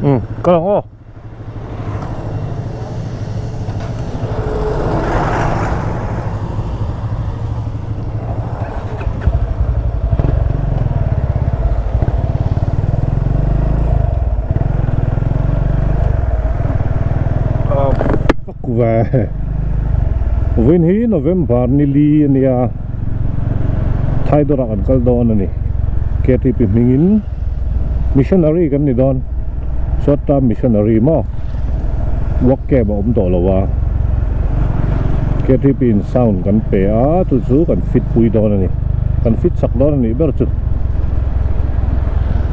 Umm kal ang aw. Vawiin hi November ni li a nia Thaidawrah kan kal dawn a ni K_T_P hmingin missionary kan ni dawn short term missionary maw work camp a awm tawh lo a K_T_P in sound kan pe a chu chu kan fit pui dawn a ni kan fit chak dawn a nih ber chu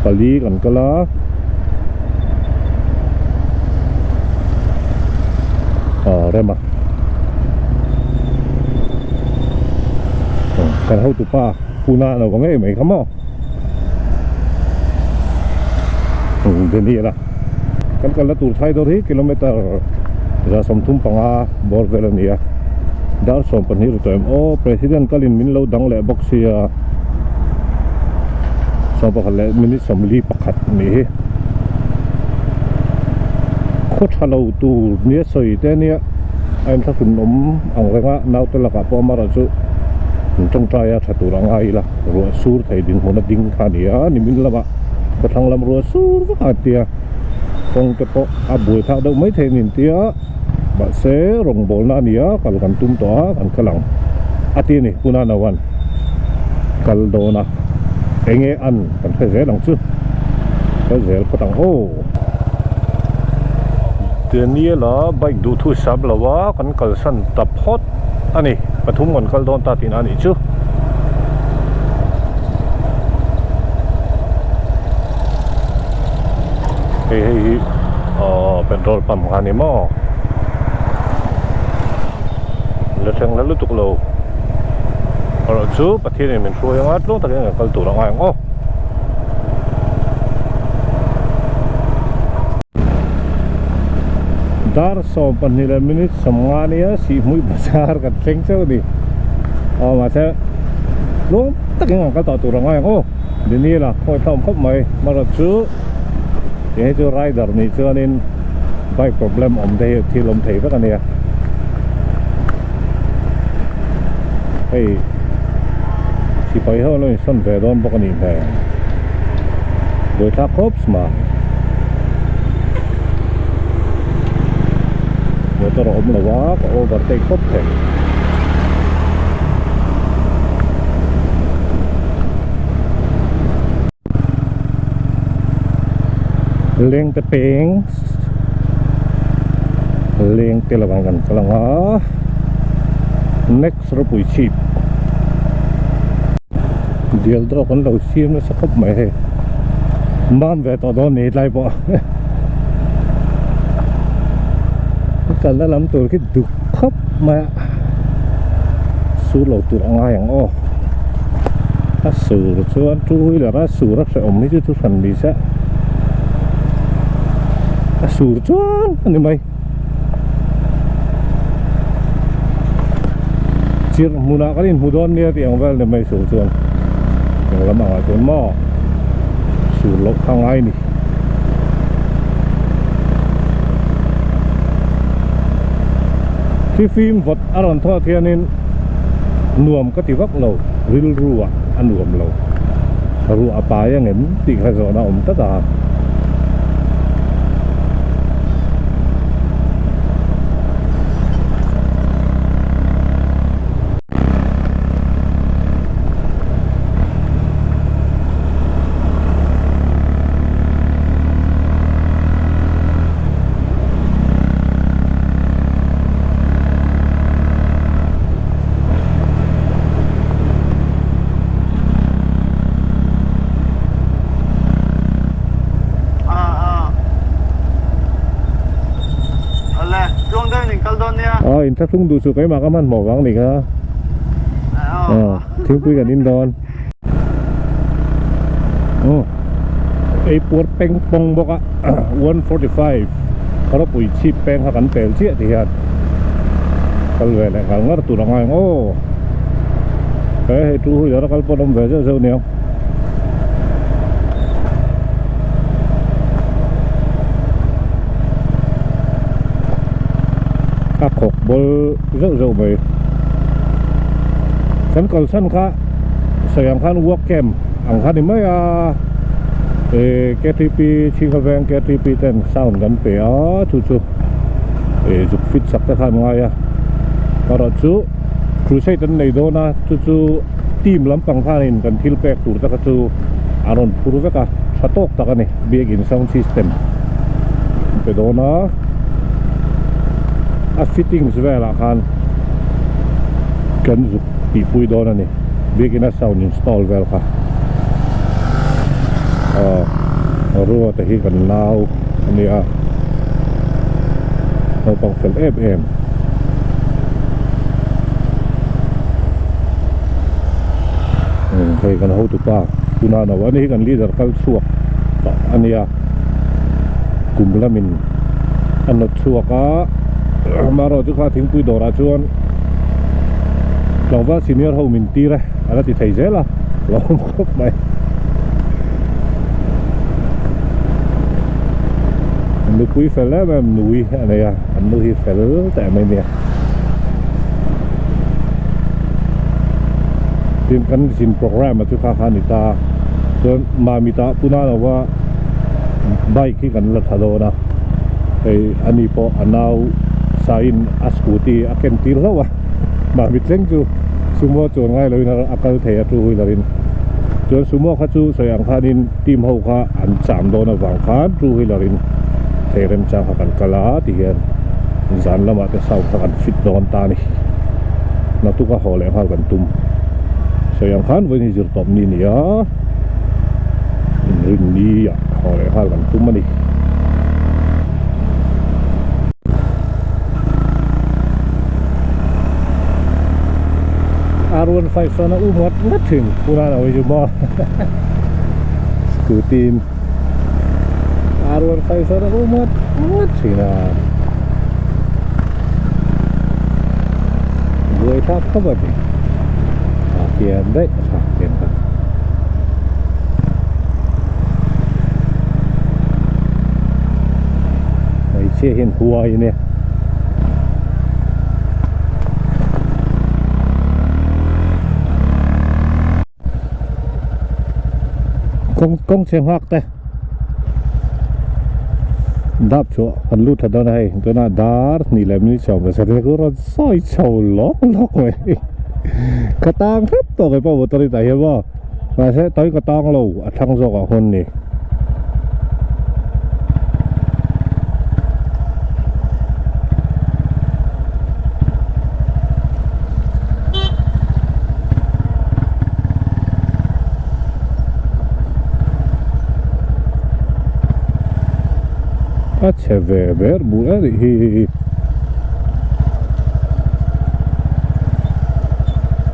pali kan kal a. Aw rem a kan hotu pa puna a lo va ngei mai kha maw Daniel a kan kalna tur thai dawr hi kilometer 35 bawr vel a ni a dar 12 ri tawh em aw president kalin min lo dang leh bawk sia. 11 leh minute 41 a nih hi khaw tha lo tur nia sawi te ania a inthlahrun awm ang reng a naute lakah pawh amaherawh chu an tawngtai a tha tur a ngai ila ruah sur thei dinhmun a ding kha a ni a nimin lamah khawthlang lam ruah sur vak a tia kawng te pawh a buai phak deuh mai thei a ni an tia mahse rawngbawlna a ni a kal kan tum tawh a kan kal ang a ti a ni Puna Nawan kal dawn a enge an kan hre zel ang chu kal zel phawt ang aw. Daniel a bike duh thu sam lo a kan kalsan ta phawt a ni pathum kan kal dawn ta tihna a nih chu. Hei hei hi aw petrol pump kha a ni maw la thleng la lutuk lo erawh chu Pathian in min hruai anga tluang takin kan kal tur a ngai ang aw. Dar 12 leh minute 50 nia Sihhmui bazar kan thleng chauh a ni. Aw mahse tluang takin kan kal tawh tur a ngai ang aw. Daniel a khawi thlawm khawp mai erawh chu hei chu rider nih chuanin bike problem awm te hi thil awm thei vek a nia. Hei sipai ho an lo insawn ve dawn bawk a nih hmel buaithlak khawp mai motor a awm lo a ka overtake khawp thei. Leng te peng leng te lovang kan kal ang a next ropui chhip dial draw kan lo siam nasa khawp mai hei mam ve tawh dawn ni tlai pawh a kalna lam tur khi duk khawp mai a sur lo tur a ngai ang aw. A sur chuan two wheeler a sur a hrehawm hi chu thu hran ni se a sur chuan a ni mai chirh hmunah kan inhmu dawn nia tih ang vel ni mai sur chuan eng lam angah chuan maw sur loh kha ngai ni. Thifim vawt a rawn thawh hianin nuam ka ti vak lo, rilru ah a nuam lo. Ruah a pai angem tih kha zawhna a awm tlat a. Aw inthlahrung duh chu keimah ka hmanhmawh vang ni kha aw thingpui kan in dawn aw ei puar peng pawng bawk a 145 ropui chhip peng kha kan pel chiah ti hian kal ve leh ngal ngar tur a ngai ang aw he hei two wheeler a kal pawn awm ve zeuh zeuh aniang. a khawk bawl zeuh zeuh mai. Kan kalsan kha sawi ang khan work camp ang kha ni mai a, eh ktp chhinga veng ktp ten sound kan pe a chu chu eh zuk fit sak te khan ngai a erawh chu crusade an nei dawn a chu chu team lampang khanin kan thil pek tur te kha chu a rawn phur vek a tha tawk tak a ni biakin sound system an pe dawn a a fittings velah khan kan zuk tihpui dawn a ni biakin a sound install vel kha aw ruata hi kan nau a nia naupang fel em em. Hei kan hotupa tuna no a ni hi kan leader kal chhuak tawh a nia kum lamin a nawt chhuak a amaherawh chu kha thingpui dawrah chuan tlangval senior ho min tir e a la ti thei zel a lo awm khawp mai nupui fel em em nui a nei a an nu hi fel teh mai nia. Tin kan zin programme a chu kha kha a ni ta chuan Mami tah puna lova bike hi kan la tha dawn a hei ani pawh a nau sain a scooty a ken tir hlauh a Mami thleng chu sumo chuan ngai loin a kal thei a two wheeler in chuan sumo kha chu sawi ang khanin team ho kha an cham dawn avang khan two wheeler in thei remchang kha kan kal a ti hian. Zan lamah te sound kha kan fit dawn ta a ni. Naktuk a haw leh nghal kan tum. Sawi ang khan vawiin hi zir tawp ni a ni a, inrin ni ah haw leh nghal kan tum a ni. R15 sawn a um ngat ngat thin tunah lo hi chu maw scooty in. R15 sawn a um ngat ngat thin a buai thlak khawp a ni a kian daih a thlak kian kha hmeichhia hian huai a nia. Kawng kawng chhe nghak te dap chhuah kan lut tha dawn a hei tunah dar hnih leh minute sawm pasarih chu rawn sawi chho lawk lawk mai ka tang hrep tawh kei pawh motor hi tah hian maw mahse tawi ka tang lo a thlang zawk ah hawn ni. A chhe ve ber bur a nih hi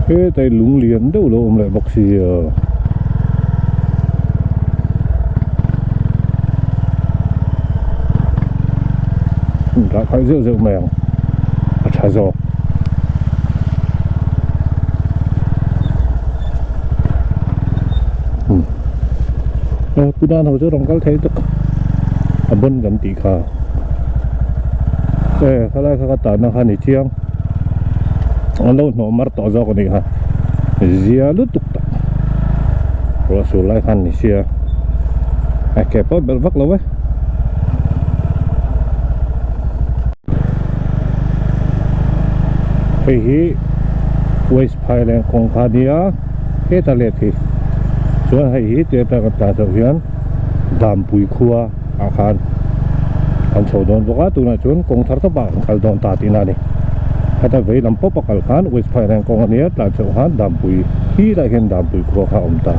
hetai lung lian deuh lo awm leh bawk sia. Dah khalh zeuh zeuh mai ang a tha zawk. Pu Dan ho chu rawn kal thei tuk a bawn kan tih kha e khalai kha ka tanna kha ni chiang an lo hnawh mar tawh zawk a nih kha zia lutuk tak ruah sur lai khan ni sia a ke pawh belh vak lo e. Hei hi West Phailand kawng kha a nia heta let hi chuan hei hi tia ta kan tah chauh hian Dampui khua ah khan an chho dawn bawk a tunah chuan kawng thar tawpah an kal dawn ta tihna a ni heta vei lam pawp a kal khan West Phailand kawng a nia tlan chauh khan Dampui hi lai hian Dampui khua kha a awm ta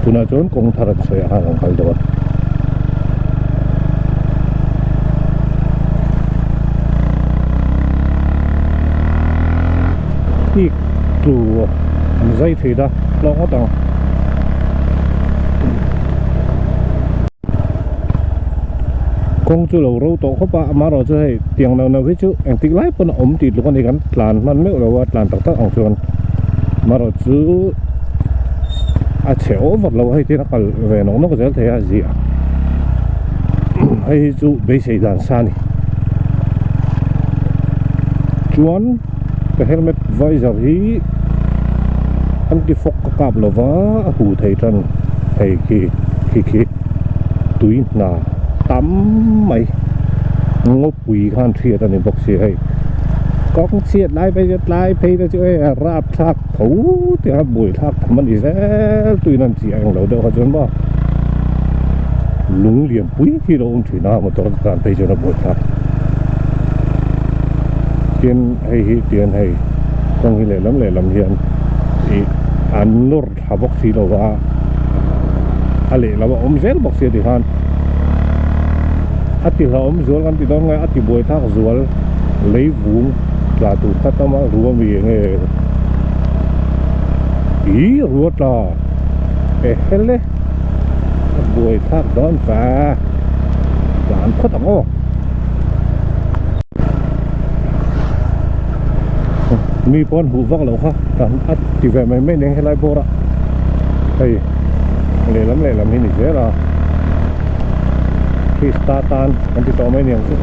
tunah chuan kawng thar an sawi ah khan an kal dawn. Tik tlu an zai thei ta hlawk ngawt ang. Kawng chu lo ro tawh khawp a amaherawh chu hei tiang lo no hi chu engtik lai pawn a awm tih tluk a ni kan tlan hman meuh lo a tlan tak tak ang chuan amaherawh chu a chhe over lo a hei tin a kal ve nawk nawk zel thei a ziah hei hi chu beisei dan sa a ni. Chuan ka helmet visor hi anti fog ka kap lova a huh thei tan hei khi khi khi tui hna tam mai ngawpui khan hriat a ni bawk si hei kawng chhiat lai phei chu tlai phei te chu hei a rap thlak tho tih a buai thlak tham a ni zel tuin an chiah englo deuh kha chuan maw lung lian pui hi lo awm thin a motor te tan phei chuan a buai thlak tin hei hi tian hei kawng hi lehlam lehlam hian ih an nawr thla bawk si lo va a lehlam a awm zel bawk si a ti khan a ti hlauhawm zual kan ti dawn nge a ti buai thlak zual lei vung tla tur kha tam a rua mi enge ih rua tla ehel e a buai thlak dawn va tlan phawt ang aw. Mi pawn huh vak loh kha kan a ti ve mai mai nen helai bawr ah hei lehlam lehlam hi ni zel a Krista tan kan ti tawh mai niang chu.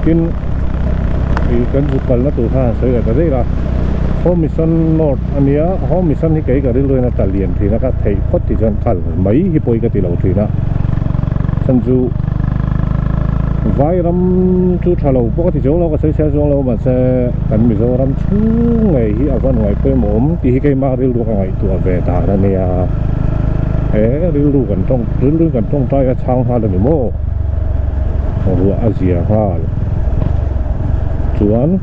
Tin ih kan zu kalna tur kha han sawi leh ta daih la Home Mission North a nia Home Mission hi kei ka rilru in a tla lian thin a ka theih phawt tih chuan kal mai hi pawi ka ti lo thin a chhan chu Vairam chu tha lo pawh ka ti chuang lo ka sawi chhiar chuang lo mahse kan Mizoram chhung ngei hi a van ngaihpawimawh awm tih hi keimah rilru ka ngaihtuah ve dan a nia he rilru kan tawng rilru kan tawngtai a chhang nghal a ni maw ruah a zia nghal chuan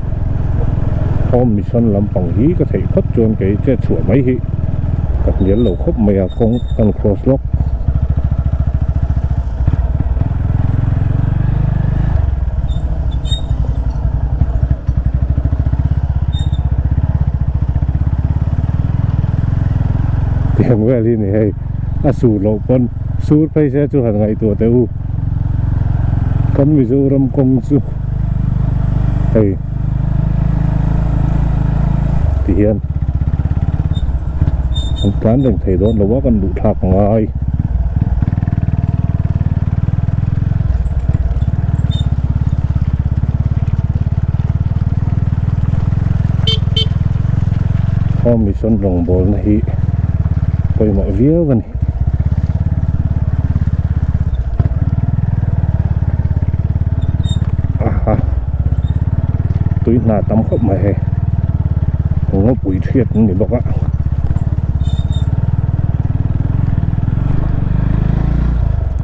home mission lampang hi ka theih phawt chuan kei chet chhuah mai hi ka hnial lo khawp mai a kawng kan cross lawk. Tiang vel hi ni hei a sur loh pawn sur phei se chu han ngaihtuah teh u kan Mizoram kawng chu hei ti hian an tlan reng thei dawn lo a kan luh thlak a ngai. Home mission rawngbawlna hi pawimawh viau a ni. Aha tui hna tam khawp mai hei ngawpui thiat an ni bawk a.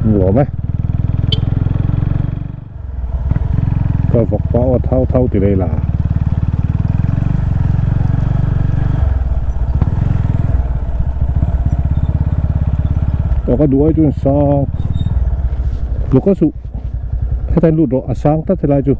Nuam e. Ka vawk pah aw thau thau ti rei la. Aw ka duh ai chuan sang tluk a suh hetain lut rawh a sang tlat helai chu.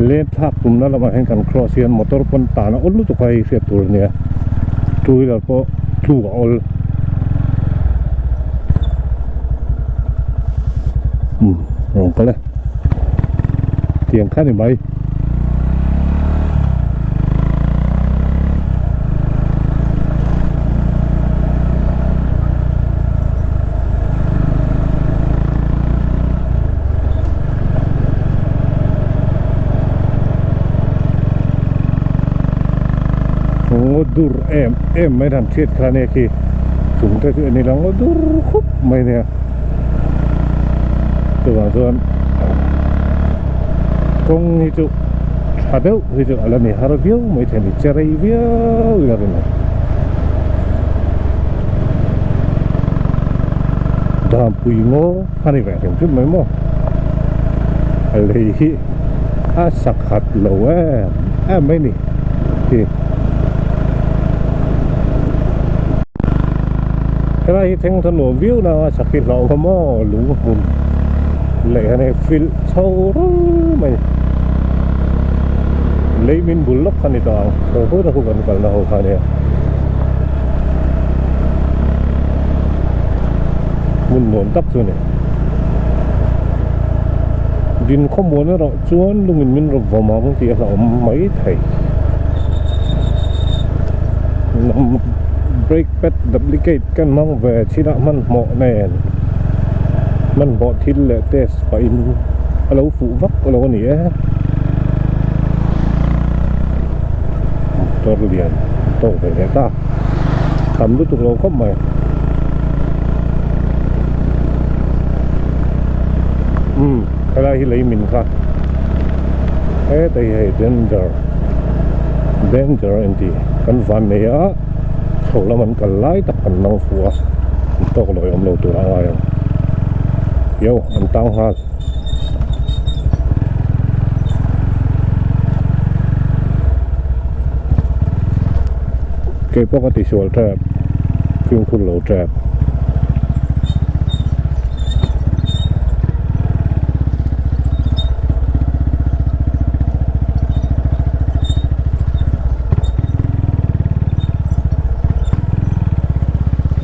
Leng thlak tumna lamah hian kan cross hian motor pawn tan a awl lutuk a hei hriat tur a nia two wheeler pawh tluk a awl. Umm rawn kal e tiang kha ni mai. Ngaw dur em em mai han hriat kha ania khi chung te chu a ni lo ngaw dur khup mai ania chuvang chuan kawng hi chu tha deuh hi chu a la ni har viau mai thei a ni che rei viau ila rin ang Dampui ngaw a ni ve hrim hrim mai maw a lei hi a sakhat lo em em mai ni khi helai hi thleng tha nuam viau na a sak hi hlauh awm maw lung hmun leh hian hei filh chho rul mai. Lei min bul lawk kha ni tawh ang. Khaw khaw ta khu kan kalna ho kha nia. Hmun nuam tak chu a ni. Din khawmuan erawh chuan lungin min rawn vawm ang tih a hlauhawm mai thei. Brake pad duplicate kan hmang ve chin ah hmanhmawh nen hmanhmawh thil leh test pahin a lo fuh vak lo a ni e. Motor lian tawk ve leh ta tam lutuk lo khawp mai. Umm helai hi lei min kha heta hi hei danger danger a inti kan van nei a chho lam an kal lai tak kan nang fuh a an tawk lo awm lo tur a ngai ang yo an tang nghal. Keipawh ka tisual tep fimkhur lo tep.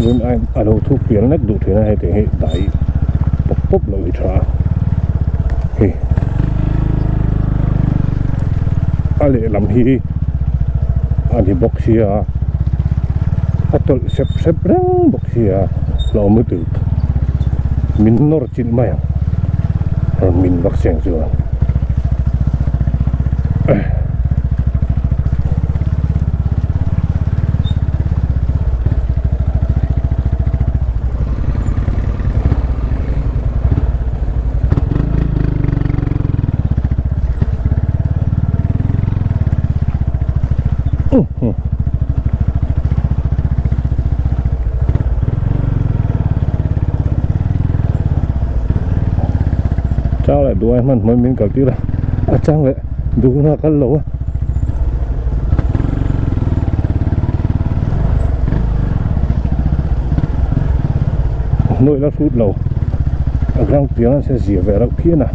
Run ai a lo thuk pial nek duh thin a hei tih hi dai pawp pawp loh hi tha a hei a lehlam hi a ni bawk sia a tawlh sep sep reng bawk sia la awm lutuk min nawr chilh mai ang rawn min vak seng chuan. Chang leh duai hman hmawin min kal tir a a chang leh duhna a kal lo a. Hnuai la hrut lo a gang piang a se zia ve reuh phian a.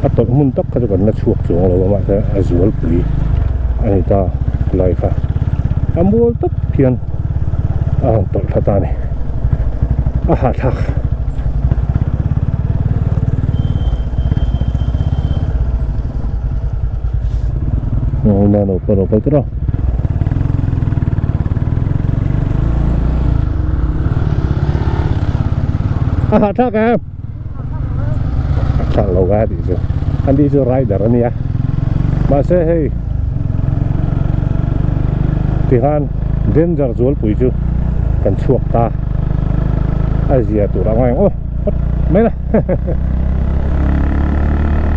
A tawlh hmun tak kha chu kan la chhuak chuang lo a mahse a zualpui a ni ta lai kha a mual tawp hian a rawn tawlh thla ta a ni a hahthlak. A hahthlak em? Hahthlak lo ka tih chu. An tih chu rider a nia. Mahse hei tikhan danger zualpui chu kan chhuak ta. A zia tur a ngai ang aw phawt mai la.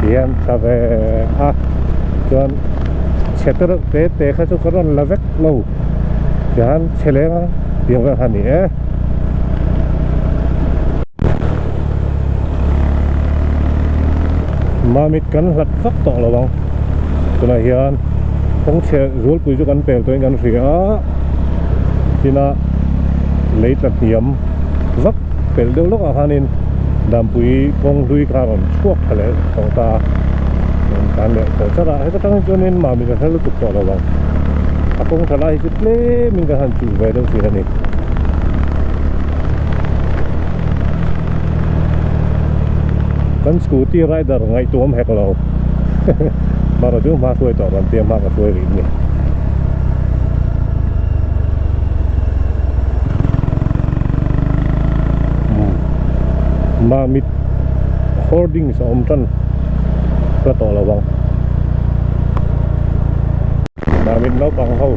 Tihian tha ve a chuan chhe te reuh te te kha chu ka rawn la vek lo. Tihian chhe leng a tiang vel kha a ni e. Mamit kan hlat vak tawh lo ang tunah hian kawng chhe zualpui chu kan pel tawhin kan hria a tina lei tla hniam vak pelh deuh lawkah khanin dampui kawng hlui kha a rawn chhuak tha leh tawh ta a rawn tlan leh char char a heta tang hi chuanin mamit a hla lutuk tawh lo ang a kawng tha lai hi chu tlemin kan han chuh ve deuh thin a ni. Kan scooty rider ngaihtuam hek lo Mara chu hma hruai tawh rawn tia hma ka hruai rih ni. Mamit hoardings a awm tan hla tawh lo ang. Mamit naupang ho.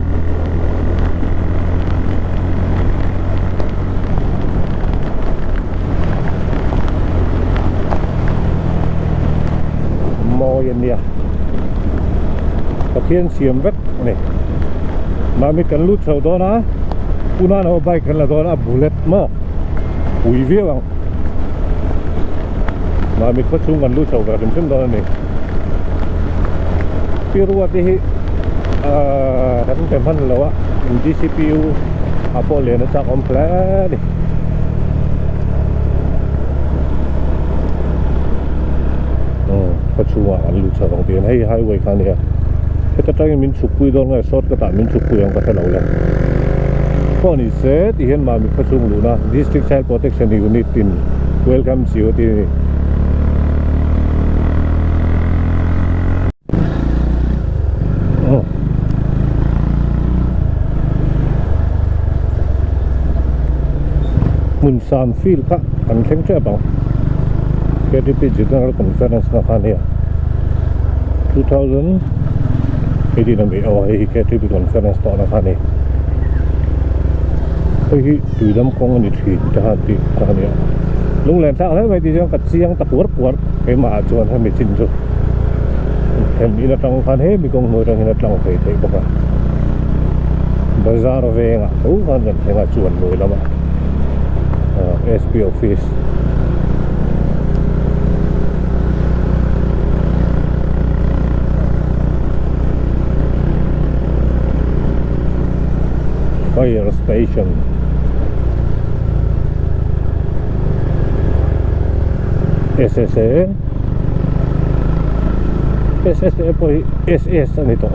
Mawi a nia. Pathian siam vek a ni. Mamit kan lut chho dawn a, Puna no bike kan la dawn a, bullet maw pui viau ang. Mamit khaw chhung kan lut chho ve hrim hrim dawn a ni. Pi ruat te hi ahh kan pe hman lo a, DCPU a pawh len a chak awm hle a ni. khaw chhungah an lut chho ang tih a ni. Hei highway kha a nia. Heta tangin min chhuk pui dawn nge short cut ah min chhuk pui ang ka hre lo le. Pawh ni se tih hian Mamit khaw chhung luhna District Child Protection Unit in welcome chiu a ti a ni. Hmun sam field kha kan thleng tep ang KTP General Conference na kha ania 2018 ami aw hei hi KTP Conference tawh na kha ani hei hi tuidam kawng ani thin te khan tih kha ania lunglen thlak hle mai tih chuan ka chiang ta kuar kuar keimah ah chuan hemi chin chu Hem in atang khan hemi kawng hnuai atang hian a tlang phei theih bawk a bazar vengah tho khan kan thleng a chuan hnuai lamah ah sp office fire station ssa. SSA pawh hi SS a ni tawh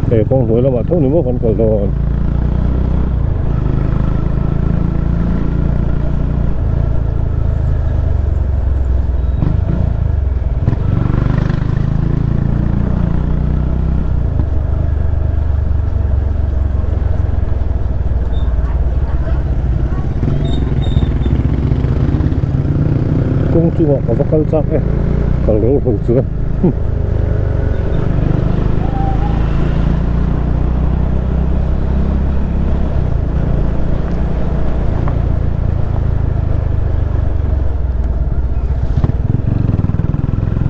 he kawng hnuai lamah tho ni maw kan kal dawn Kawng chungah ka va kal chak e kal ro ro chuan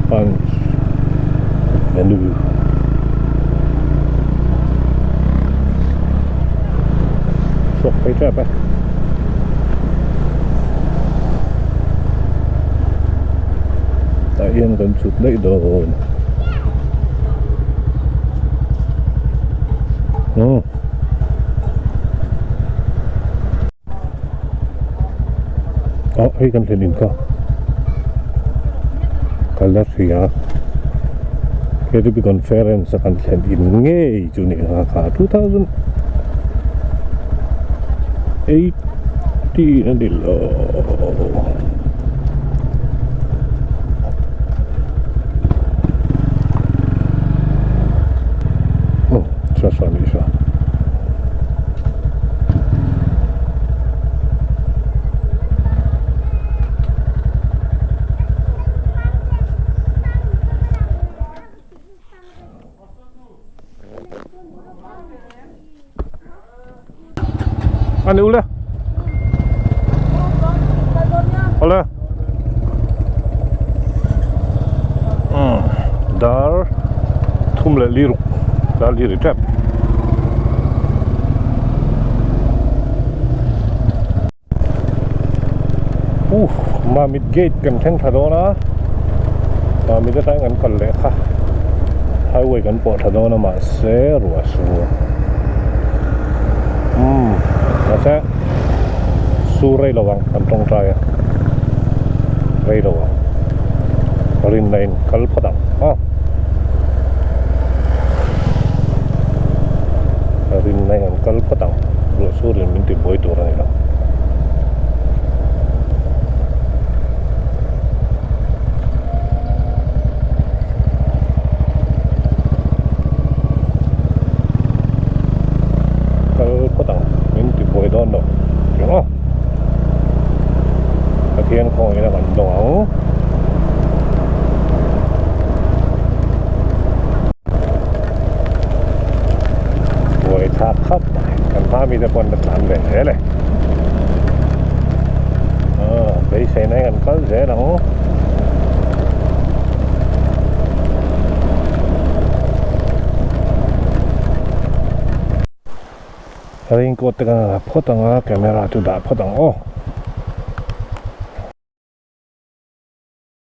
Punch menu. Chhuak phei tep e. Tah hian kan chhut daih dawn. Umm. Ah hei kan thlen in kha ka la hria KTP conference a kan thlen in ngei chu ni kha kha 2018 a ni lo. Aw chhuah ni hra. Ani ule awle dar thum leh liruk dar lir tep. Uff Mamit gate kan thleng thla dawn a Mamit atang kan kal leh kha highway kan pawh thla dawn a mahse ruah a sur umm mahse sur rei lo ang kan tawngtai a rei lo ang rinna in kal phawt ang aw. Rinna in an kal phawt ang ruah sur in min ti buai tur a ni lo. Kal phawt ang min ti buai dawn lo tih aw. Pathian khawngaihna kan dawng ang. Buai thlak khap mai kan hma mite pawh an la tlan ve zel e aw beisei na hian kan kal zel ang raincoat te kan la phawt ang a camera chu dah phawt ang aw.